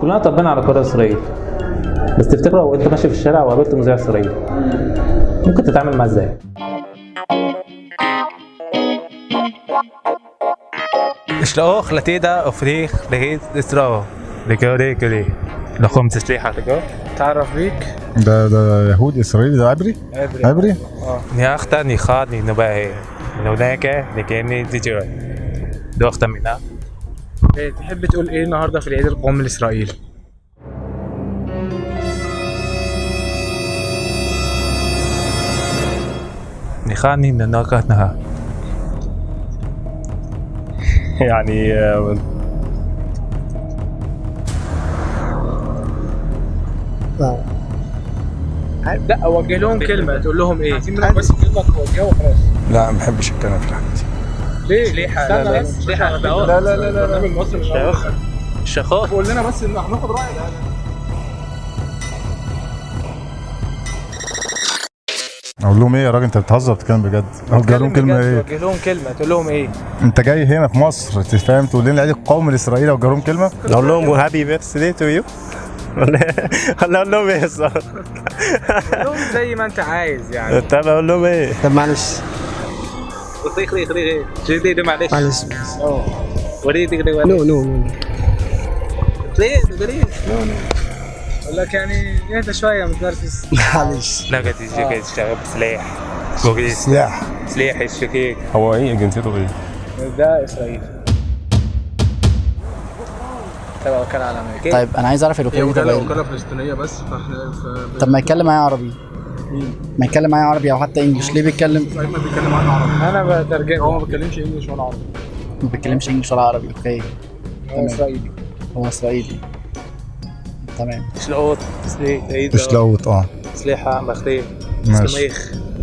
كلنا طبقنا على قرار اسرائيل، بس تفتكر لو انت ماشي في الشارع وقابلت مذيع اسرائيلي ممكن تتعامل معاه ازاي؟ شلوخ لتيدا افريخ لهيد اسرا لكوري كوري لخم تسليحة لكو. تعرف بيك؟ ده يهودي اسرائيلي، ده عبري؟ عبري؟ نياختا نيخاد نباهي نوناكا نكيني تجوي دوختا منا. تحب تقول ايه النهارده في العيد القومي الاسرائيلي؟ نيخاني نوناكا نها. يعني لا وجه لهم كلمة، تقول لهم ايه؟ عايزين منك بس كلمة توجهها وخلاص. لا ما بحبش الكلام في الحاجات دي. ليه؟ استنى بس. لا لا لا لا لا برنامج مصر مش عارف. شخوخ قول لنا بس ان هناخد رايك. اقول لهم ايه يا راجل؟ انت بتهزر، بتتكلم بجد؟ اوجه لهم كلمة ايه؟ توجه لهم كلمة تقول لهم ايه؟ انت جاي هنا في مصر تفهم تقول لنا العيد القومي الاسرائيلي، اوجه لهم كلمة؟ اقول لهم happy birthday to you ولا اقول لهم ايه الصراحة؟ قول لهم زي ما انت عايز يعني. طب اقول لهم ايه؟ طب معلش معلش معلش وريدي no no اقول لك يعني اهدى شوية متنرفز. معلش. لا قد يجيك تشتغل بسلاح سلاح سلاح الشكيك. هو ايه جنسيته ايه؟ ده اسرائيل تبع وكالة عالمية. طيب انا عايز اعرف الوكالة دي تبع ايه؟ وكالة فلسطينية بس، فاحنا طب ما يتكلم معايا عربي، ما يتكلم معايا عربي او حتى English. ليه بيتكلم؟ ما بيتكلم معانا عربي. انا بترجم. هو ما بيتكلمش English ولا عربي. ما بيتكلمش English ولا عربي. okay هو اسرائيلي. هو اسرائيلي، تمام. شلوط شلوت اه سلاحة بخريب ماشي.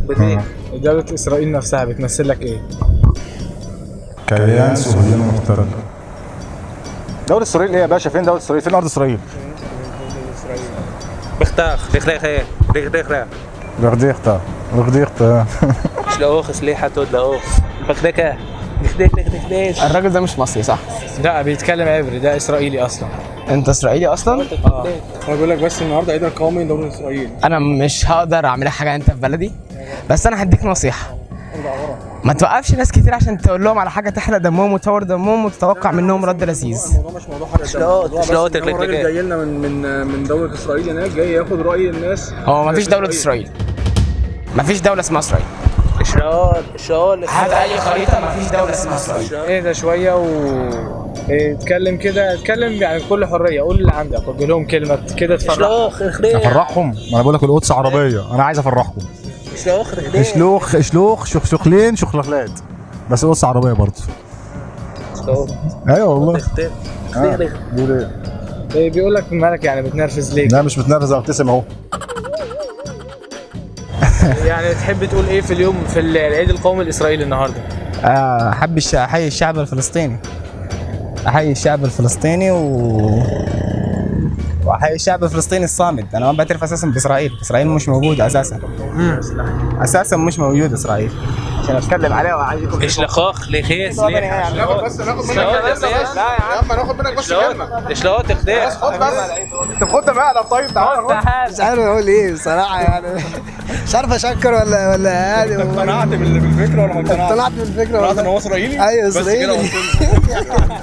بديك. دولة اسرائيل نفسها بتمثل لك ايه؟ كيان صهيوني محترم. دولة اسرائيل ايه يا باشا؟ فين دولة اسرائيل؟ فين ارض اسرائيل؟ بختاخ دخ دخ دخ رغديختا رغديختا. شلوخ سلاحة تود لأوخ بخدكة دخ دخ دخ. الراجل ده مش مصري صح؟ لا بيتكلم عبري، ده اسرائيلي اصلا. انت اسرائيلي اصلا؟ اه انا بقول لك بس النهارده عيد القومي لدولة اسرائيل. انا مش هقدر اعمل حاجة انت في بلدي، بس انا هديك نصيحة. ما توقفش ناس كتير عشان تقول لهم على حاجة تحرق دمهم وتفور دمهم وتتوقع منهم رد لذيذ. الموضوع مش موضوع حرق دم، الموضوع بس إن هو راجل جاي لنا من دولة اسرائيل هناك، جاي ياخد راي الناس. هو مفيش دولة اسرائيل، مفيش دولة اسمها اسرائيل. شلوط شلوط هات اي خريطة، مفيش دولة اسمها اسرائيل. اهدى شوية و اتكلم كده، اتكلم يعني بكل حرية، قول اللي عندك، وجه لهم كلمة كده تفرحهم. شلوخ افرحهم؟ ما انا بقول لك القدس عربية، انا عايز افرحهم. شلوخ شلوخ شلوخ شخشخلين شخلخلات، بس القدس عربية برضه. ايوه والله. بيقول ايه؟ إيه بيقول لك مالك يعني بتنرفز ليه؟ لا مش متنرفز، انا ببتسم اهو. يعني تحب تقول ايه في اليوم في العيد القومي الاسرائيلي النهارده؟ احب احيي الشعب الفلسطيني، احيي الشعب الفلسطيني واحيي الشعب الفلسطيني الصامد. انا ما بعترف اساسا باسرائيل، اسرائيل مش موجودة اساسا، اساسا مش موجود اسرائيل عشان اتكلم عليها وأعيكم. شلخوخ لخيس سلاحة ناخد بس، ناخد منك بس. لا يا عم ناخد منك بس كلمة. شلوط خديخ. خد بس، طب خد ده مقلب. طيب تعالى خد. مش عارف اقول ايه بصراحة يعني، مش عارف اشكر ولا يعني. اقتنعت بالفكرة ولا ما اقتنعتش؟ اقتنعت بالفكرة اقتنعت ان هو اسرائيلي؟ ايوه بس كده اسرائيلي. وصلنا.